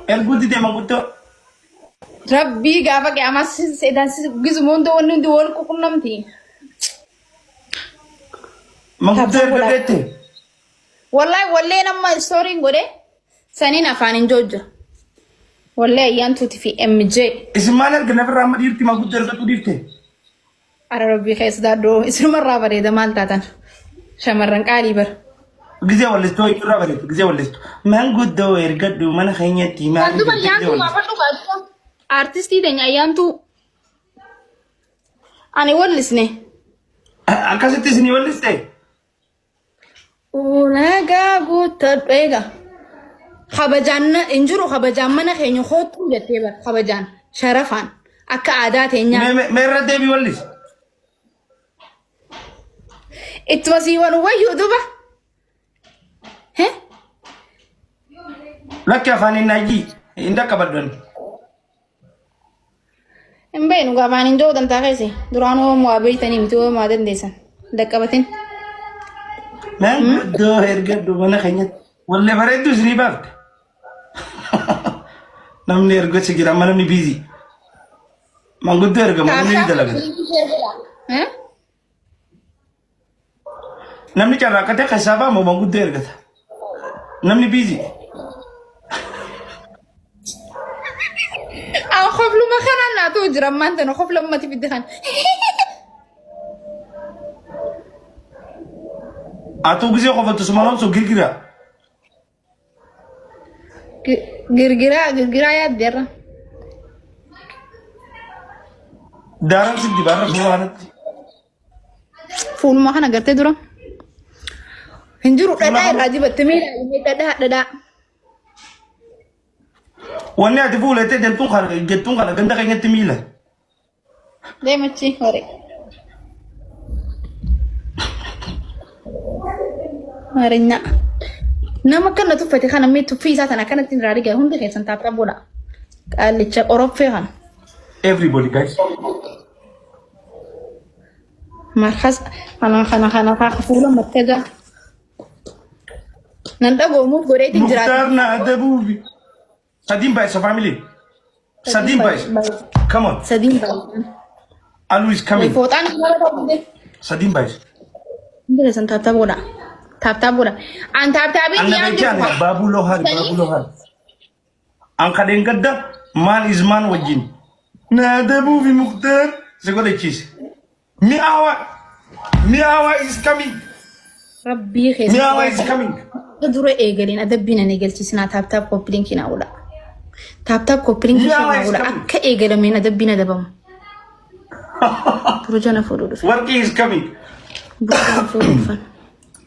Erguu didee manguddoo. Rabbii gaafa qiyaamaa seetaan gisuma hunda wanni hundi wal qunnamti. Manguddoo Taphata erga godhaa. deette. Wallahi walleen amma stooriin godhe saniin afaan hin joojja. Wallee ayyaantuuti fi MJ. Isin maal erga nafirraa amma dhiirti manguddoo ergatuu dhiifte? Ara rabbii keessa daadhoo isinumarraa bareeda maal taatan shamarran qaalii bara. Gizee wallistuu irraa bareedu gizee wallistu. Manguddoo ergadhu mana keenyatti maal Kan duba jettee gizee ayyaantuu wallistu. gaafadhu gaafadhu. Artistii teenya ayyaantuu. Ani wallisne. Akkasitti isinii walliste? Ulaagaa guuttadhu eega. Kabajaan hin jiru kabajaan mana keenya koottuu jettee bara kabajaan sharafaan akka aadaa teenyaa. Mee irra deebii wallis. Ittuma sii wal wayyuu duba. Hee? Lakki afaan hin najjii hin dhaqqabadhu. Hin beeknu gaa afaan hin jiru dantaa keessa. Duraan hoo waa beektanii miti hoo maa dandeessan. Dhaqqabatin. Manguddoo ergadhu mana keenyatti. Wallee bareedduu isinii baafte. Namni ergochi jira amma namni biizii. Manguddoo ergama namni ni dalaga. Namni carraaqqatee keessaa baamu manguddoo ergata. Namni biizii. An kofluma kanaan naa ta'u jira ammaan tana kofla ummati fidde kana. Atuu gisee qofatu suma nomsu girgira. Girgiraa girgiraa yaaddeerra. Daaraan si dibaarra fuula kanatti. Fuuluma kana gartee dura. Hin jiru Fuula dhadhaa kana. irraa dibatte mee ilaalimee dhadhaa dhadhaa. Wanni ati fuulettee jettuun kana jettuun kana ganda keenyatti miila. Deemachi hore. Maarinya. Nama akkana tuffate kana mee tuffii isaa tana akkanatti irraa rigaa hundi keessan taaphaa godha. Qaallicha qoroffee kana. Everybody guys. Markas kana kana kana kana fuula markaza. Nan dhagoomuuf godheetiin jiraata. Muktaar na adabuufi. Sadiin baay'isa family. Sadiin baay'isa. Come on. Sadiin baay'isa. Alu is coming. Fooxaan nama ta'uu dide. Sadiin baay'isa. Hundi keessan taaptaap godha. Taaptaap godha. An taaptaabii Anna xiyaan beekee jirtu. ani baabuu lohaari baabuu lohaari. An kadheen gadda maan is maan wajjin. Na adabuufi Muktaar si godhachiise. Mi'aawa mi'aawa is coming. Rabbii keessa. Mi'aawa is coming. Dura eegaleen adabbiin ani eegalchiisinaa taaptaap koppiliinkii naa godha. Taaptaap koppiliinkii Mi'aawa naa is godha. coming. Akka eegalameen adabbiin adabamu. Burja na fuudhuu dhufe. Warqii is coming. Burja na fuudhuu dhufan.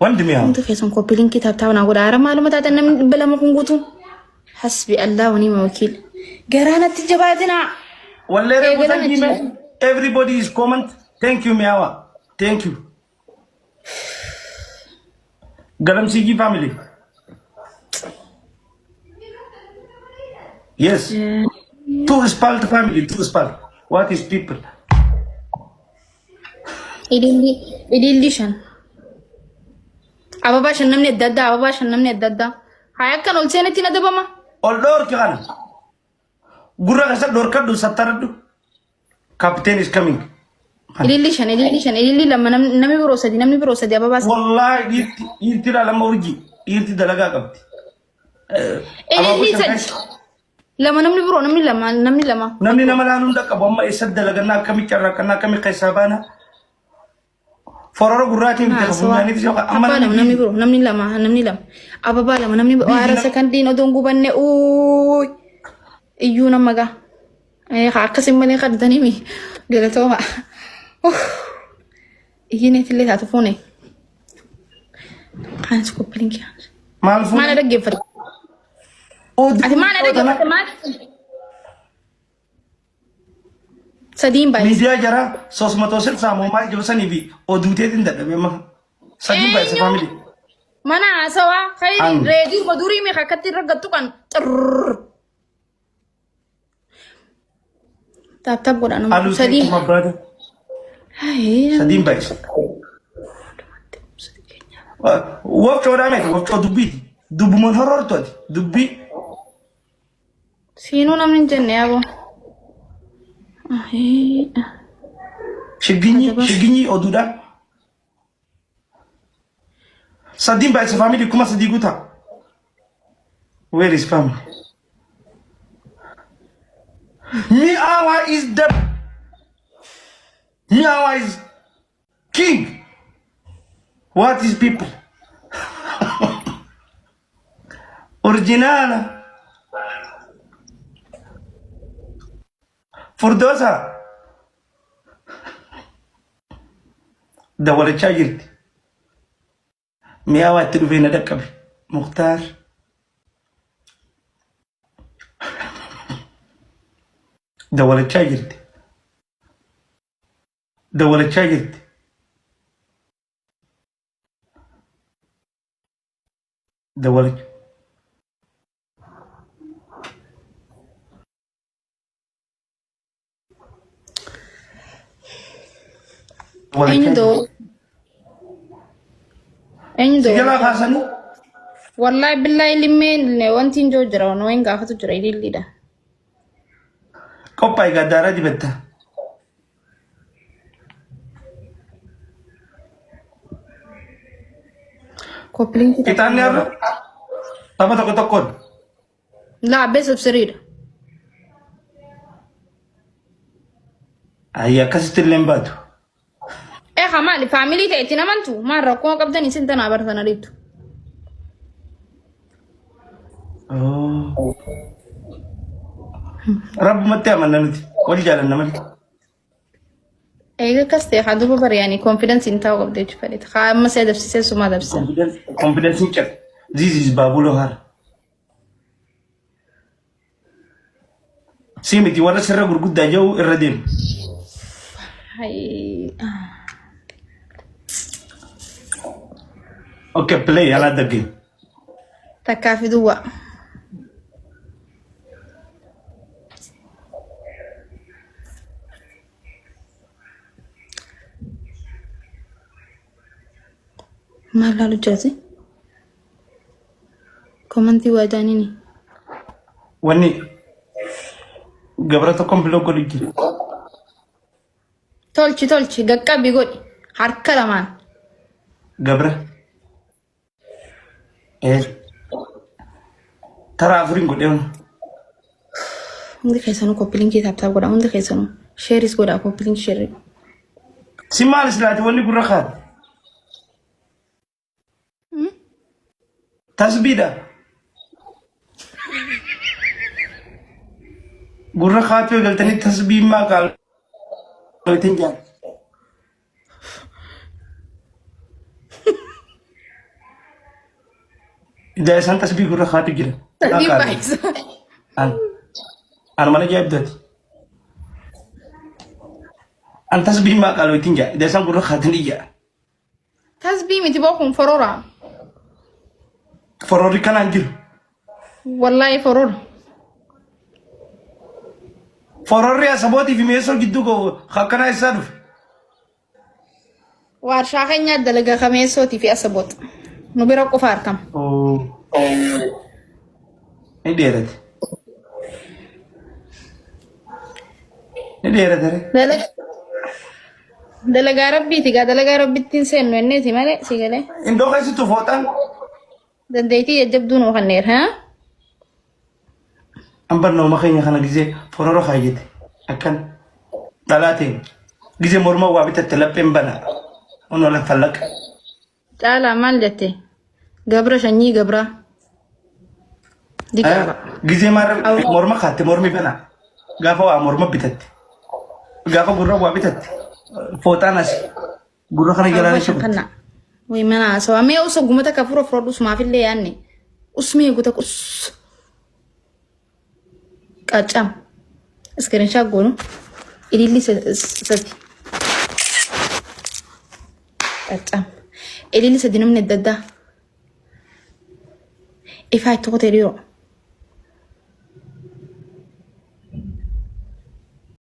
Wanti mi'aawa. Hundi keessan koppiliinkii taaptaap naa godha. Hara maaluma taatan namni 200 kun guutuu. Hasbi Allah wa ni'mal wakiil. Garaa natti jabaatinaa. Wallee reefu Eegalan sanyii achi. mee. Everybody is comment. Thank you mi'aawa. Thank you. Galamsiigii family. Yes. Two spalt family. Two spalt. What is people? Ililli ililli shan. Ababaa shan namni adda addaa ababaa shan namni adda addaa. Haa akkan ol seenetti na dabama. Ol dhoorki kana. Gurra keessa dhoorkadhu sattaradhu. Captain is coming. Ililli shan ililli shan ililli lama namni biroo sadi namni biroo sadi ababaa sadi. Wallaahi dhiirti dhiirti lama urjii dhiirti dalagaa qabdi. Ililli sadi. Lama namni biroo namni lama namni lama. Namni nama laaluu hin dhaqqabu amma eessatti dalagannaa akkamii carraaqqannaa akkamii keessaa baana. Forora gurraatiin bite Haasawaa. funyaaniif yoo amma Abbaa lama namni biroo namni lama namni lama. Ababaa lama namni biroo Biyyi haara sekandiin odoon gubanne uuy iyyuu nama gaa. Eh akkasin malee qabdanii mi galatooma. Iyyiin illee taatu fuune. Kaanis koppiliin kiyaan. Maal Maal fuune? dhaggeeffate? Ati maal dhaggeeffatte maal? Sadiin baay'ee. Miidiyaa jara sosmatoo silsaa moomaa jiru sanii fi oduuteetiin dadhabe amma. Sadiin baay'isa Eenyu? faamilii. Mana haasawaa khayri An. reedii madurii meeqa akkatti irra gattu kan xirrrr. Taap taap godha nama. Aluu Sadiin. kuma brother. Hai. Sadiin baay'isa. Wafcoodhaa miti wafcoo dubbiiti. Dubbumaan horortu ati dubbii. Siinuu namni hin jenne yaaboo. Shigginyi Adaba. shigginyi oduudha. Sadiin baay'isa family 3000 guutaa. Where is family? Mi'aawaa is the Mi'aawaa is king. What is people? Original. Furdoosa. Dawalachaa jirti. Mi'aawaa itti dhufee na dhaqqabe. Muktaar. Dawalachaa jirti. Dawalachaa jirti. Dawalacha. Eenyu doo? Eenyu Si doo? jalaa kaasanii Wallaahi billaahi limmeen wanti hin jiru jira waan wayin gaafatu jira ililliidha. Qophaa'e gaddaaraa dibatta. Koppiliinki Qixaanni har'a tapha tokko tokkoon. Laa best of threedha. Ayyi akkasitti illee hin baatu. Eegaa maali faamilii ta'e itti namantu maal rakkoo qabdan isin tanaa bartan ariitu. Rabbumatti amanna nuti wal jaalanna malee. Eega akkas ta'e haa duuba bari'anii konfidensi hin taa'u qabda jechuudha fedhita. Haa amma si adabsiisee suma adabsisa. Confidence check. This is Babulo Har. Si miti warra sirra gurguddaa jiru irra deemu. Hai. Okay, play another game. Takkaa fi duwwaa. Maal laalu jirati? Komantii waa jaaniini. Wanni gabra tokkoon biloo godhu jira. Tolchi tolchi gaqqabi godhi harka lamaan. Gabra. Eh. Taraa afuriin godhee Hundi keessanuu koppilinkii taaptaap godha hundi keessanuu sheeris godha koppilinkii sheerii. Si maal islaati wanni gurra kaate? Tasbiidha. Gurra kaatee galtanii tasbii maa qaalootiin jaan. Ijaa isaan tasbii gurra kaatu jira. Tasbii baay'isa. An an mana ajaa'ibdaati. An tasbii maa qaalootiin jaa. Ijaa isaan gurra kaatin ijaa. Tasbii miti boo kun forora. Fororri kanaan jiru. Wallaahi forora. Fororri asabootii fi mi'eessoo gidduu ga'u akkanaa isaa dhufe. Waarshaa keenyaa dalagaa kameessootii fi asaboot. Nu bira qofa argama. Ni dheerate. Ni dheerate. Dalagaa rabbiiti gaa dalagaa rabbittiin seennu enneeti malee si galee. Indoo keessattuu fooxaan. Dandeettii jajjabduu nuu kenneera. Haa? An barnooma keenya kana gizee forora kaayyate akkan dhalaa ta'e gizee morma waa bitatte lapheen bana onoo lafallaqa. Caalaa maal jette? Gabra sanyii gabraa. Diqaaba. Gizee maarra morma kaatte mormi bana gaafa waa morma bitatte gaafa gurra waa bitatte fooxaan asi gurra kana jalaa ni Awwa soqotte. kana. Way mana haasawaa. Mee osoo gumata ka fura fura usmaafillee yaanne. Usmee guta us. Qaccam. Iskirinshaa goonu. Ililli sadi. Qaccam. Ililli sadi namni adda addaa. Ifaa itti kutee dhiiroo.